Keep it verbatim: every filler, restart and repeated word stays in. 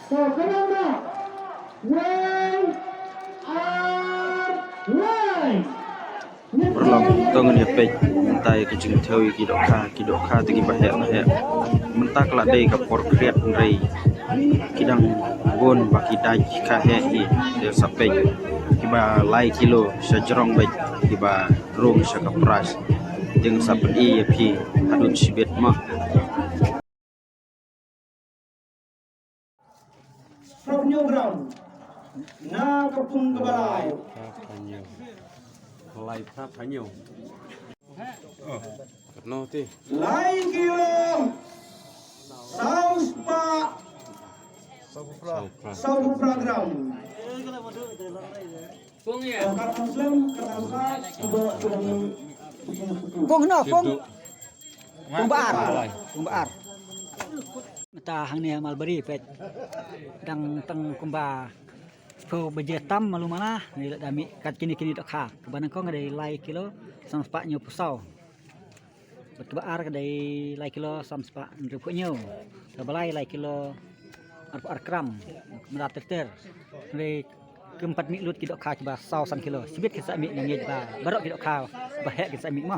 To, kynmaw, wei ar wei. Paralok, to ngin ïa peit mynta ïa ka jingthew ïa ki dohkha, ki dohkha te kiba heh ba heh. Mynta ka la dei ka por khriat hynrei ki dang bun ba ki dait ki kha heh hi. Te sa peit kiba lai kilo sha jrong beit, kiba rung sha ka prais. Te ngin sa pyni ïa phi haduh shibit mo. Phra phew gram. Na ka pung kaba lai. Lai phra phew. Oh, katno te? Lai kilo saw spah saw phra gram. Kong no, kong. Kong ba ar. Kong ba ar. Mynta hangne Malbari peit. Dang tang kumba shiphew baje tam malu mala, ngi la da mih kat kine kine dohkha. Kaba nyngkong ka dei lai kilo san spah hynñiew phew saw. Bad kaba ar ka dei lai kilo san spah hynriew phew hynñiew. Kaba lai lai kilo arphew ar gram. Mynta ter ter. Hynrei kim pat mih lut ki dohkha kiba saw san kilo. Shibit kin sa mih, nga ngeit ba baroh ki dohkha ba heh kin sa mih mo.